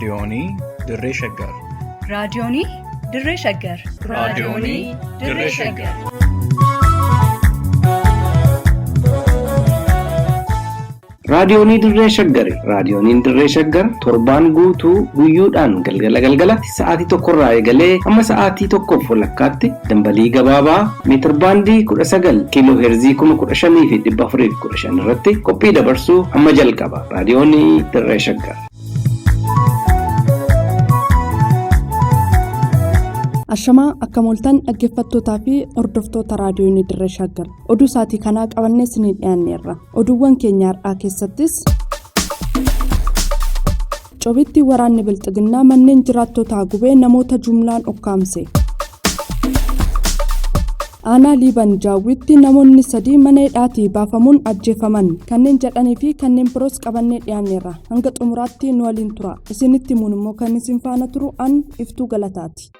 Raadiyoonii Dirree Shaggar. Raadiyoonii Dirree Shaggar. Raadiyoonii Dirree Shaggar. Raadiyoonii Dirree Shaggari. Raadiyooniin Dirree Shaggar torbaan guutuu guyyoodhaan galgala galgalatti sa'aatii tokkorraa eegalee hamma sa'aatii tokkoof walakkaatti dambalii gabaabaa meetirbaandii 19 kiiloo heerzii 15,415 irratti qophii dabarsuu hamma jalqaba. Raadiyoonii Dirree Shaggar. Ashamaa akka mooltan dhaggeeffattootaa fi hordoftoota raadiyoonii Dirree Shaggar. Oduu isaatii kanaa qabannee isinii dhiyaanneerra. Oduuwwan keenya har'aa keessattis cobitti waraanni bilxiginnaa manneen jiraattotaa gubee namoota jumlaan ukkaamse. Aanaa Liiban Jaawwitti namoonni sadii mana hidhaatii baafamuun ajjeefaman kanneen jedhanii fi kanneen biroos qabannee dhiyaanneerra. Hanga xumuraatti nu waliin tura. Isinitti himuun immoo kan isin faana turu an Iftuu Galataati.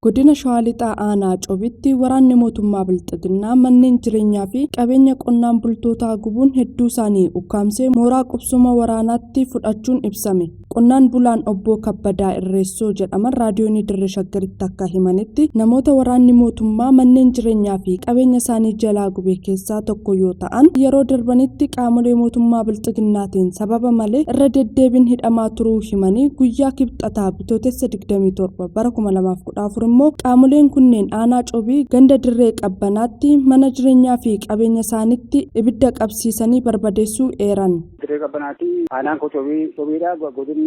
Godina Shawaa Lixaa Aanaa Cobitti waraanni mootummaa Bilxiginnaa manneen jireenyaa fi qabeenya qonnaan bultootaa gubuun hedduu isaanii ukkaamsee mooraa qubsuma waraanaatti fudhachuun ibsame. Qonnaan bulaan Obbo Kabbadaa Irreessoo jedhaman raadiyoonii Dirree Shaggaritti akka himanitti namoota waraanni mootummaa manneen jireenyaa fi qabeenya isaanii jalaa gube keessaa tokko yoo ta'an yeroo darbanitti qaamolee mootummaa Bilxiginnaatiin sababa malee irra deddeebiin hidhamaa turuu himanii guyyaa Kibxataa Bitootessa 27 bara 2014 immoo qaamoleen kunneen aanaa Cobii ganda Dirree Qabbanaatti mana jireenyaa fi qabeenya isaaniitti ibidda qabsiisanii barbadeessuu eeran. Dirree Qabbanaatti aanaan koo Cobii Cobiidha godinni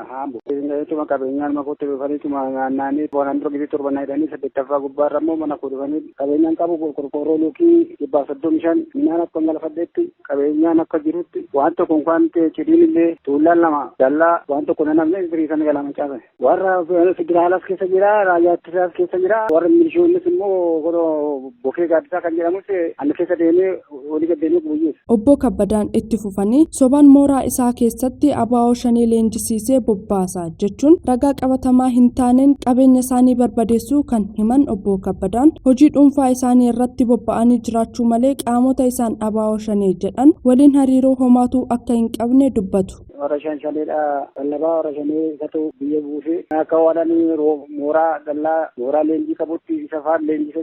Haambo. Tuma qabeenyaan mana kootti dhufanii tuma naanna'anii waan dura gisee torba na hidhanii saddeettaffaa gubbaarra immoo mana koo dhufanii qabeenyaan qabu qorqoorroo luukii 135 midhaan akka galfadhetti qabeenyaan akka jirutti waan tokko kan cidhiin illee tuullaan lama dallaa waan tokko nan hafne firii sana galaa macaafame. Warra federaalaas keessa jira raayyaa ittisaas keessa jira warra milishoonnis immoo godoo bokee gaaddisaa kan jedhamus ani keessa deemee olii gad deemee guyyeessa. Obbo Kabbadaan itti fufanii sobaan mooraa isaa keessatti ABO shanee leenjisiisee bobbaasa jechuun ragaa qabatamaa hin taaneen qabeenya isaanii barbadeessuu kan himan Obbo Kabbadaan hojii dhuunfaa isaanii irratti bobba'anii jiraachuu malee qaamota isaan ABO shanee jedhan waliin hariiroo homaatu akka hin qabne dubbatu. Warra shan shaneedha lallabaa warra shanee isatu biyya buuse akka waan mooraa dallaa mooraa leenjii qabutti isa faan leenjisa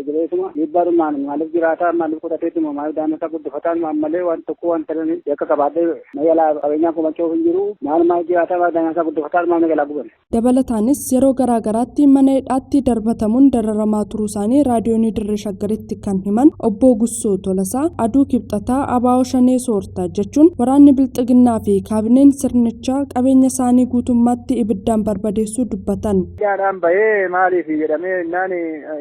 jedheetuma dhiibbaadhumaan maaliif jiraataa maaliif qotateetuma maaliif daa'ima isaa guddifataa malee waan tokko waan ta'an yakka qabaadhee na jalaa qabeenyaan komachoo hin jiru maal maal jiraataa maal daa'ima isaa guddifataa maal na jalaa guban. Dabalataanis yeroo garaa garaatti mana hidhaatti darbatamuun dararamaa turuu isaanii raadiyoonii Dirree Shaggaritti kan himan Obbo Gussoo Tolasaa aduu Kibxataa ABO Shanee Soorta jechuun waraanni Bilxiginnaa fi kaabineen sirnichaa qabeenya isaanii guutummaatti ibiddaan barbadeessuu dubbatan. Hidhaadhaan bahee maaliif jedhamee innaan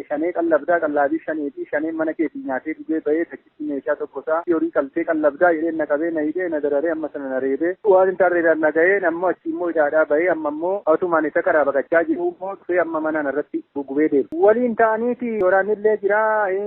shanee qallabdaa qallaabii shaneetii shaneen mana keetii nyaatee dhugee bahee tachitti meeshaa tokko isaa horii qaltee qallabdaa jedhee na qabee na hidhee na dararee amma sana na reebee waan hin taarreedhaan na gahee ammoo achi immoo hidhaadhaa bahee amma immoo asumaan isa karaa baqachaa jiru immoo dhufee amma mana irratti gugubee deema. Waliin ta'aniiti waraanni illee jira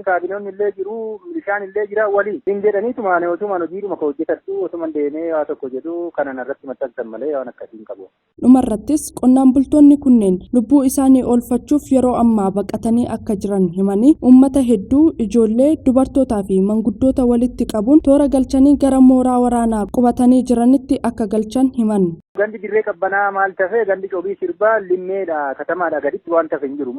kaabinoonni illee jiru milishaan illee jira waliin hin jedhaniitumaan otumaan hojiidhuma ka hojjetadhu otumaan deemee waa tokko jedhu kana narratti maxxansan malee waan akkasii hin qabu. Dhumarrattis qonnaan bultoonni kunneen lubbuu isaanii oolfachuuf yeroo ammaa baqatanii akka jiran himanii uummata hedduu ijoollee dubartootaa fi manguddoota walitti qabuun toora galchanii gara mooraa waraanaa qubatanii jiranitti akka galchan himan. Gandi Dirree Qabbanaa maal tafe gandi Cobii Sirbaa Limmeedha katamaadha gaditti waan tafe hin jiru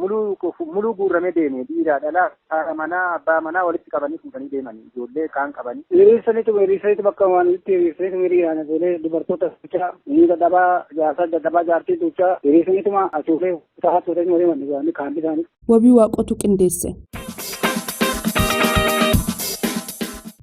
muluu guurramee deeme dhiiraa dhalaa haadha manaa abbaa manaa walitti qabanii fuudhanii deemanii ijoollee kaan qabanii. Hiriirsaniitu hiriirsaniitu bakka waan itti hiriirsaniitu hiriiraan asuulee dubartoota tuuchaa inni dadhabaa jaarsaa dadhabaa jaartii tuuchaa hiriirsaniituma asuulee tahaa tuutanii walii manni isaanii kaanni isaanii. Wabii Waaqotu qindeesse.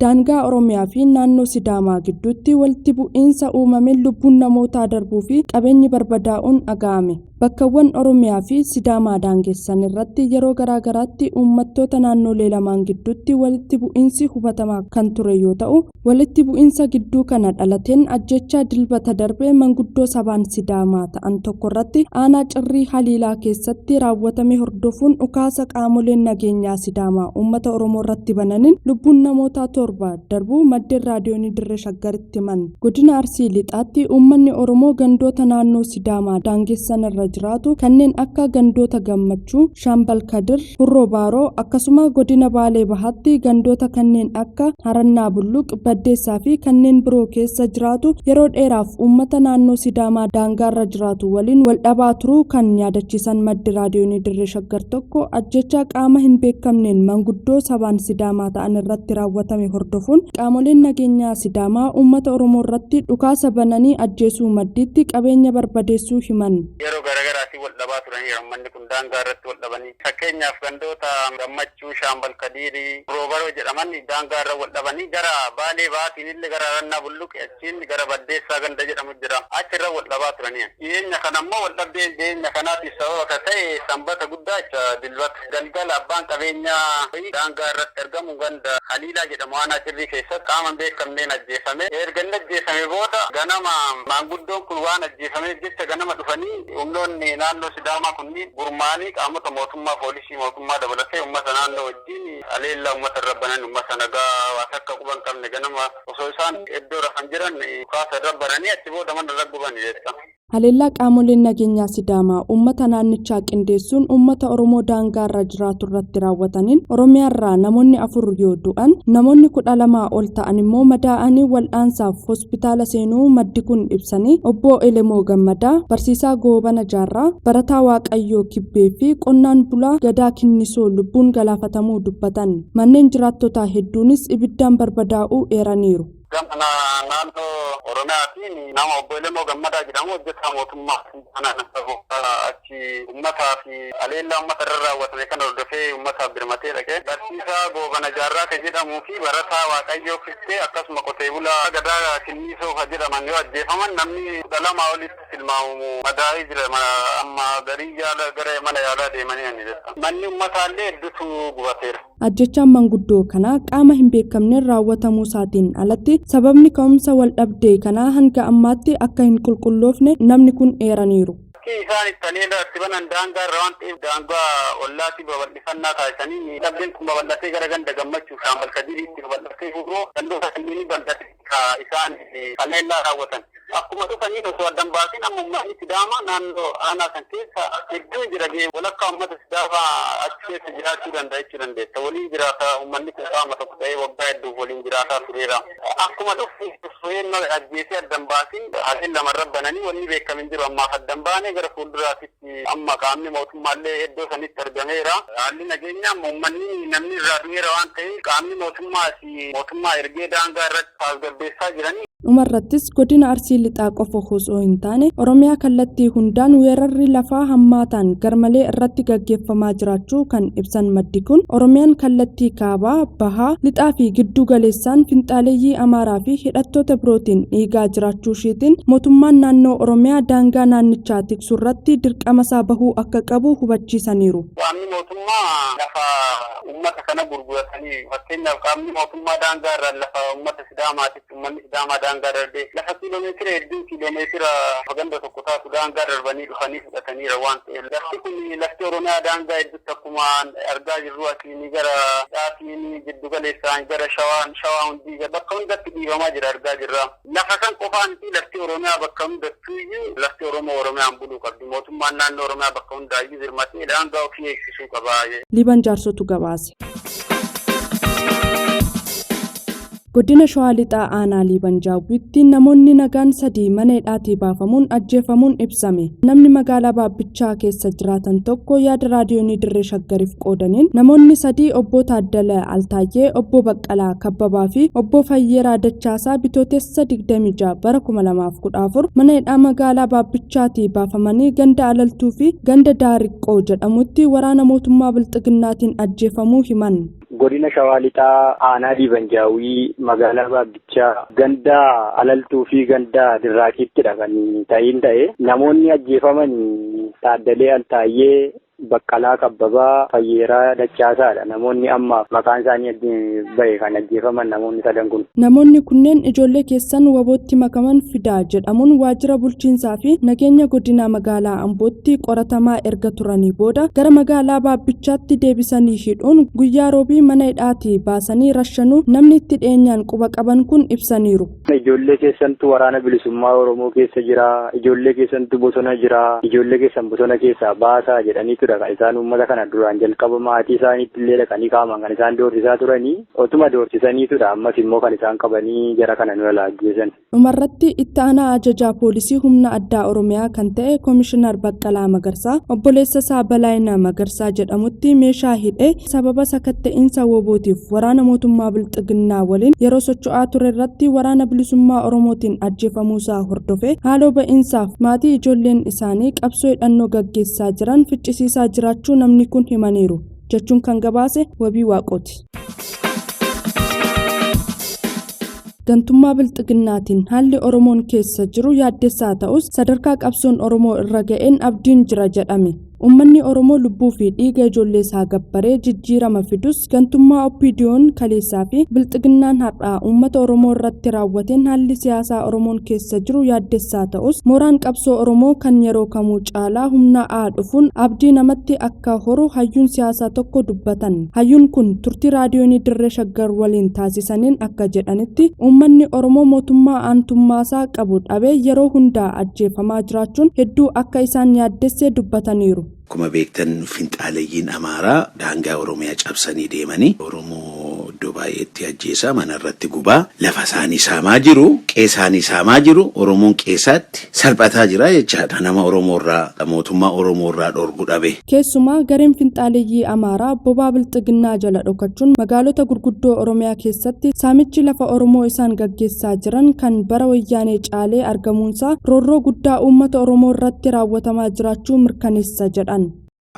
Daangaa Oromiyaa fi naannoo Sidaamaa gidduutti walitti bu'iinsa uumameen lubbuun namootaa darbuu fi qabeenyi barbadaa'uun dhaga'ame. Bakkawwan Oromiyaa fi Sidaamaa daangessan irratti yeroo garaagaraatti uummattoota naannolee lamaan gidduutti walitti bu'iinsi hubatamaa kan ture yoo ta'u, walitti bu'iinsa gidduu kana dhalateen ajjechaa Dilbata darbee manguddoo sabaan Sidaamaa ta'an tokko irratti aanaa Cirrii Haliilaa keessatti raawwatame hordofuun dhukaasa qaamoleen nageenyaa Sidaamaa uummata Oromoo irratti bananiin lubbuun namoota 7 darbuu maddeen raadiyoonii Dirree Shaggaritti himan. Godina Arsii Lixaatti uummanni Oromoo gandoota naannoo Sidaamaa daangessan irra jiraatu kanneen akka gandoota Gammachuu, Shaambal Kadir, Hurroo Baaroo akkasuma godina Baalee Bahaatti gandoota kanneen akka Harannaa Bulluq, Baddeessaa fi kanneen biroo keessa jiraatu yeroo dheeraaf uummata naannoo Sidaamaa daangaarra jiraatu waliin wal dhabaa turuu kan yaadachiisan maddi raadiyoonii Dirree Shaggar tokko ajjechaa qaama hin beekamneen manguddoo sabaan Sidaamaa ta'an irratti raawwatame hordofuun qaamoleen nageenyaa Sidaamaa uummata Oromoo irratti dhukaasa bananii ajjeesuu maddiitti qabeenya barbadeessuu himan. Yeroo garaagaraatiin wal dhabaa turaniiru. Uummanni kun daangaa irratti wal dhabanii, fakkeenyaaf gandoota Gammachuu, Shaambal Kadiirii, Roobaroo jedhaman daangaa irra wal dhabanii gara Baalee Bahaatiin illee gara Harannaa Bulluqe achiin gara Baddeessaa ganda jedhamu jira. Achirra wal dhabaa turanii. Dhiyeenya kana immoo wal dhabdee dhiyeenya kanaatiif sababa kan ta'e Sanbata guddaa jecha Dilbata galgala abbaan qabeenyaa daangaa irratti argamu ganda Haliilaa jedhamu aanaa Cirrii keessatti qaama hin beekamneen ajjeefame. Erga inni ajjeefame booda ganama maanguddoon kun waan ajjeefameef jecha ganama dhufanii humnoonni naannoo Sidaamaa kunniin gurmaa'anii qaamota mootummaa poolisii mootummaa dabalatee uummata naannoo wajjin haleellaa uummata irra banan, uummata nagaa waa takka quba hin qabne ganama osoo isaan iddoo rafan jiran dhukaasa irra bananii achi booda mana irra guban jechuudha. Haleellaa qaamoleen nageenyaa Sidaamaa uummata naannichaa qindeessuun uummata Oromoo daangaarra jiraatu irratti raawwataniin Oromiyaarraa namoonni 4 yoo du'an namoonni 12 ol ta'an immoo madaa'anii wal'aansaaf hospitaala seenuu maddi kun ibsanii obbo Elemoo Gammadaa, Barsiisaa Goobana Jaarraa, Barataa Waaqayyoo Kibbee fi qonnaan bulaa Gadaa Kinnisoo lubbuun galaafatamuu dubbatan. Manneen jiraattotaa hedduunis ibiddaan barbadaa'uu eeraniiru. Gama naannoo Oromiyaatiin nama obbo Elemoo Gammadaa jedhamu hojjetaa mootummaa achi uummataa fi haleellaa uummata irra raawwatame kana hordofee uummataaf birmatee dhaqee Barsiisaa Goobana Jaarraa kan jedhamuu fi Barataa Waaqayyoo Kibbee akkasuma qotee bulaa Gadaa Kinniisoo kan jedhaman yoo ajjeefaman namni 12 olitti tilmaamamu madaa'ee jira. Amma garii yaala gara mana yaalaa deemanii ani jecha. Manni uummataallee hedduutu gubateera. Ajjechaan manguddoo kanaa qaama hin beekamneen raawwatamuu isaatiin alatti sababni ka'umsa wal dhabdee kanaa hanga ammaatti akka hin qulqulloofne namni kun eeraniiru. Isaan itti haleellaa itti banan daangaa irra waan ta'eef daangaa ollaatti babal'ifannaa taasisanii dhabdeen kun babal'atee gara ganda Gammachuu Shaambal Kadiiriitti babal'atee furroo gandoota kanneenii bal'atee isaan haleellaa raawwatan. Akkuma dhufanii osoo addan baasin amma uummanni Sidaamaa naannoo aanaa kan keessa hedduun jira gahee walakkaa uummata Sidaamaa achi keessa jiraachuu danda'a jechuu dandeessa. Waliin jiraata uummanni kun qaama tokko ta'ee waggaa hedduuf waliin jiraataa tureera. Akkuma dhufu dhufeen ajjeesee addan baasin haleellaa lamarra bananii wanni beekamin jiru ammaaf addan baane gara fuulduraatitti amma qaamni mootummaallee iddoo sanitti argameera. Haalli nageenyaa uummanni namni irraa du'eera waan ta'eef qaamni mootummaa ergee daangaa irratti tasgabbeessaa jiranii. Dhumarrattis godina Arsii Lixaa qofa osoo hin taane Oromiyaa kallattii hundaan weerarri lafaa hammaataan garmalee irratti gaggeeffamaa jiraachuu kan ibsan maddi kun Oromiyaan kallattii kaabaa, bahaa, lixaa fi giddu galeessaan finxaaleeyyii Amaaraa fi hidhattoota birootiin dhiigaa jiraachuu isheetiin mootummaan naannoo Oromiyaa daangaa naannichaa tiksuu irratti dirqama isaa bahuu akka qabu hubachiisaniiru. Qaamni mootummaa lafa uummata kana gurguratanii fakkeenyaaf qaamni mootummaa daangaa irraa lafa uummata Sidaamaatitti uummanni Sidaamaa daangaa darbee lafa kiiloomeetira hedduu kiiloomeetira ganda tokko taatu daangaa darbanii dhufanii fudhataniira waan ta'eef lafti kun lafti Oromiyaa daangaa hedduutti akkuma argaa jirru asiin gara dhaatiin giddu galeessaan gara shawaa hundii bakka hundatti dhiibamaa jira argaa jirra. Lafa san qofaan fi lafti Oromiyaa bakka hundattuuyyuu lafti Oromoo Oromiyaan buluu qabdi. Mootummaan naannoo Oromiyaa bakka hundaayyuu birmatee daangaa ofii eegsisuu qaba. Liban Jaarsotu gabaase. Godina Shawaa Lixaa aanaa Liiban Jaawwiitti namoonni nagaan 3 mana hidhaatii baafamuun ajjeefamuun ibsame. Namni magaalaa Baabbichaa keessa jiraatan tokko yaada raadiyoonii Dirree Shaggariif qoodaniin namoonni 3 obbo Taaddala Altaayyee, obbo Baqqalaa Kabbabaa fi obbo Fayyeeraa Dachaasaa bitootessa 26 bara 2014 mana hidhaa magaalaa Baabbichaatii baafamanii ganda Alaltuu fi ganda Daariqqoo jedhamutti waraana mootummaa Bilxiginnaatiin ajjeefamuu himan. Godina Shawaa Lixaa aanaa Liiban Jaawwii magaalaa Baabbichaa ganda Alaltuu fi ganda Dirraaqiittidha kan ta'iin ta'e. Namoonni ajjeefaman Taaddalee Altaayyee, Baqqalaa Kabbabaa, Fayyeeraa Dachaasaadha. Namoonni ammaaf maqaan isaanii bahe kan ajjeefaman namoonni sadan kun. Namoonni kunneen ijoollee keessan wabootti makaman fidaa jedhamuun waajjira bulchiinsaa fi nageenya godina magaalaa Ambootti qoratamaa erga turanii booda gara magaalaa Baabbichaatti deebisanii hidhuun guyyaa roobii mana hidhaatii baasanii rashanuu namni itti dhiyeenyaan quba qaban kun ibsaniiru. Ijoollee keessantu waraana bilisummaa Oromoo keessa jira, ijoollee keessantu bosona jira, ijoollee keessan bosona keessaa baasaa jedhaniitudha kan isaan uummata kana duraan jalqaba maatii isaaniitti illee dhaqanii qaamaan kan isaan doorsisaa turanii otuma doorsisaniitudha ammas immoo kan isaan qabanii jara kana nu ajjeesan. Dhumarratti itti aanaa ajajaa poolisii humna addaa Oromiyaa kan ta'e Koomishinar Baqqalaa Magarsaa obboleessa isaa Balaayinaa Magarsaa jedhamutti meeshaa hidhee sababa sakatta'iinsa wobootiif waraana mootummaa Bilxiginnaa waliin yeroo socho'aa ture irratti waraana bilisummaa Oromootiin ajjeefamuusaa hordofee haaloo ba'iinsaaf maatii ijoolleen isaanii qabsoo hidhannoo gaggeessaa jiran ficcisiisaa jiraachuu namni kun himaniiru jechuun kan gabaase Wabii Waaqooti. Gantummaa Bilxiginnaatiin haalli Oromoon keessa jiru yaaddessaa ta'us sadarkaa qabsoon Oromoo irra ga'een abdiin jira jedhame. Uummanni Oromoo lubbuu fi dhiiga ijoollee isaa gabbaree jijjiirama fidus gantummaa OPDO'n kaleessaa fi Bilxiginnaan har'aa uummata Oromoo irratti raawwateen haalli siyaasaa Oromoon keessa jiru yaaddessaa ta'us mooraan qabsoo Oromoo kan yeroo kamuu caalaa humna dhufuun abdii namatti akka horu hayyuun siyaasaa tokko dubbatan. Hayyuun kun turtii raadiyoonii Dirree Shaggar waliin taasisaniin akka jedhanitti uummanni Oromoo mootummaa aantummaasaa qabu dhabee yeroo hundaa ajjeefamaa jiraachuun hedduu akka isaan yaaddesse dubbataniiru. Akkuma beektan finxaalayyiin Amaaraa daangaa Oromiyaa cabsanii deemanii Oromoo iddoo baay'eetti ajjeesaa, mana irratti gubaa, lafa isaanii saamaa jiru, qe'ee isaanii saamaa jiru, Oromoon qe'eesaatti salphataa jira jechaadha. Nama Oromoo irraa mootummaa Oromoo irraa dhorgu dhabe. Keessumaa gareen finxaaleyyii Amaaraa bobaa Bilxiginnaa jala dhokachuun magaalota gurguddoo Oromiyaa keessatti saamichi lafa Oromoo isaan gaggeessaa jiran kan bara wayyaanee caalee argamuunsaa roorroo guddaa uummata Oromoo irratti raawwatamaa jiraachuu mirkaneessa jedhan.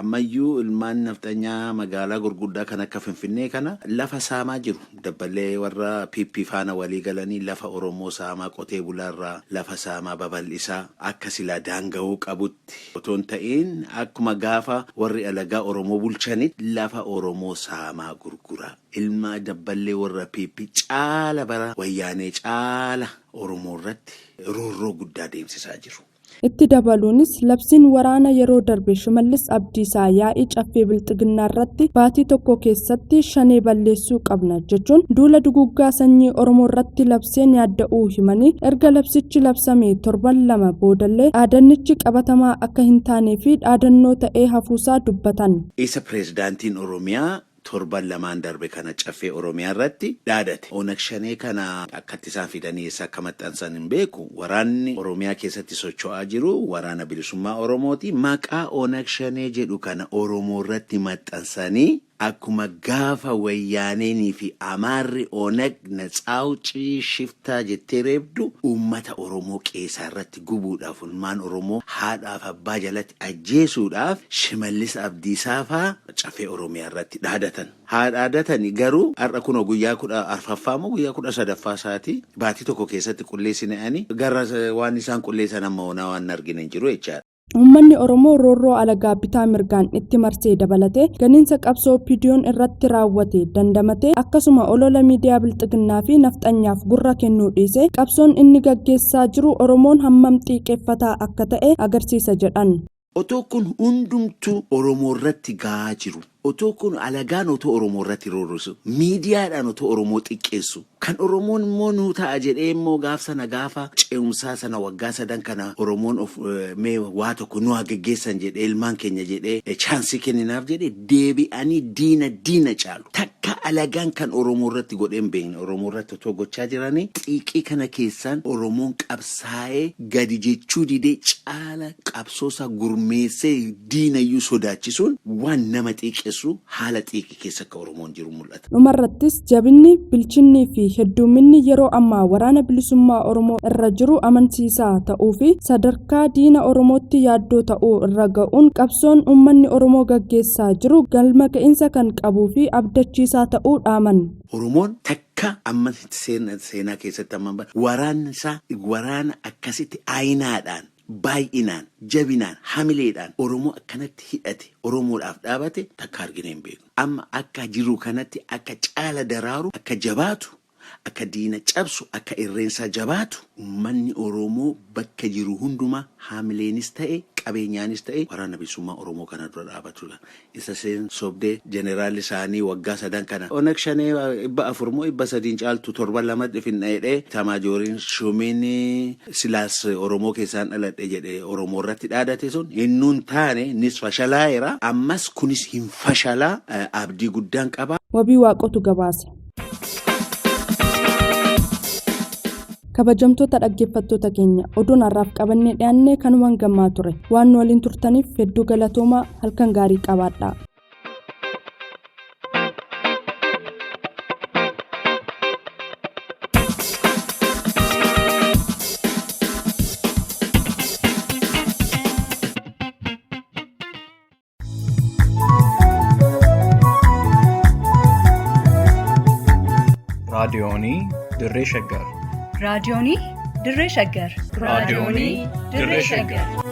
Ammayyuu ilmaan nafxanyaa magaalaa gurguddaa kan akka Finfinnee kana lafa saamaa jiru. Dabballee warra PP faana walii galanii lafa Oromoo saamaa, qotee bulaarraa lafa saamaa babal'isaa akka silaa daanga'uu qabutti otoo hin ta'in akkuma gaafa warri alagaa Oromoo bulchanitti lafa Oromoo saamaa gurguraa. Ilma dabballee warra PP caala bara wayyaanee caala Oromoo irratti roorroo guddaa deemsisaa jiru. Itti dabaluunis labsiin waraana yeroo darbe Shimallis Abdiisaa yaa'ii caffee Bilxiginnaa irratti baatii tokko keessatti shanee balleessuu qabna jechuun duula duguggaa sanyii Oromoo irratti labseen yaadda'uu himanii erga labsichi labsame torban 2 boodallee dhaadannichi qabatamaa akka hin taanee fi dhaadannoo ta'ee hafuusaa dubbatan. Isa pireezidaantiin Oromiyaa torban 2 darbe kana caffee Oromiyaa irratti dhaadate. Onag shanee kana akkatti isaan fidanii eessa akka maxxansan hin beeku. Waraanni Oromiyaa keessatti socho'aa jiru waraana bilisummaa Oromooti. Maqaa Onag shanee jedhu kana Oromoo irratti maxxansanii akkuma gaafa wayyaaneenii fi Amaarri Onag Natsaawucii shiftaa jettee reebdu uummata Oromoo qeesaa irratti gubuudhaaf ilmaan Oromoo haadhaaf abbaa jalatti ajjeesuudhaaf Shimallis Abdiisaa faa caffee Oromiyaa irratti dhaadatan. Haa dhaadatani garuu har'a kunoo guyyaa 14ffaa moo guyyaa 13ffaa isaati baatii tokko keessatti qulleessina'anii gara waan isaan qulleessan amma onaa waan argine hin jiru jechaadha. Uummanni Oromoo roorroo alagaa bitaa mirgaan itti marsee dabalatee ganiinsa qabsoo OPDO'n irratti raawwate dandamatee akkasuma olola miidiyaa Bilxiginnaa fi nafxanyaaf gurra kennuu dhiisee qabsoon inni gaggeessaa jiru Oromoon hammam xiiqeeffataa akka ta'e agarsiisa jedhan. Otoo kun hundumtuu Oromoo irratti gahaa jiru, otoo kun alagaan otoo Oromoo irratti roorrisu, miidiyaadhaan otoo Oromoo xiqqeessu, kan Oromoon immoo nuu ta'a jedhee immoo gaaf sana gaafa ce'umsaa sana waggaa 3 kana Oromoon of mee waa tokko nu haa geggeessan jedhee ilmaan keenya jedhee chaansii kenninaaf jedhee deebi'anii diina diina caalu. Takka alagaan kan Oromoo irratti godhee hin beekne Oromoo irratti otoo gochaa jiranii xiiqii kana keessaan Oromoon qabsaa'ee gadi jechuu didee caala qabsoosaa gurmeessee diinayyuu sodaachisuun waan nama xiiqessu haala xiiqii keessa akka Oromoon jiru mul'ata. Dhumarrattis jabinni, bilchinnii fi hedduminni yeroo ammaa waraana bilisummaa Oromoo irra jiru amansiisaa ta'uu fi sadarkaa diina Oromootti yaaddoo ta'uu irra ga'uun qabsoon uummanni Oromoo gaggeessaa jiru galma ga'iinsa kan qabuu fi abdachiisaa ta'uu dhaaman. Oromoon takka amma seenaa keessatti amma waraanni isaa waraana akkasitti aayinaadhaan Baay'inaan, jabinaan, hamileedhaan Oromoo akkanatti hidhate, Oromoodhaaf dhaabate takka argine hin beeknu. Amma akka jiru kanatti akka caala daraaru, akka jabaatu, akka diina cabsu, akka irreensaa jabaatu, uummanni Oromoo bakka jiru hundumaa hamileenis ta'e qabeenyaanis ta'e waraana bilisummaa Oromoo kana dura dhaabatudha. Isa seen sobdee jeneraalli isaanii waggaa sadan kana Oneg Shanee 400 moo 300 caaltu torban lama finna jedhee Taamaajooriin shuumiin silaas Oromoo keessaan dhaladhe jedhe Oromoo irratti dhaadate sun innuun taane innis fashalaa'eera. Ammas kunis hin fashalaa, abdii guddaan qaba. Wabii Waaqotu gabaase. Kabajamtoota dhaggeeffattoota keenya, oduun har'aaf qabannee dhiyaannee kanumaan gammaa ture. Waan nu waliin turtaniif hedduu galatoomaa, halkan gaarii qabaadhaa. Raadiyoonii Dirree Shaggar. Raadiyoonii Dirree Shaggar. Raadiyoonii Dirree Shaggar.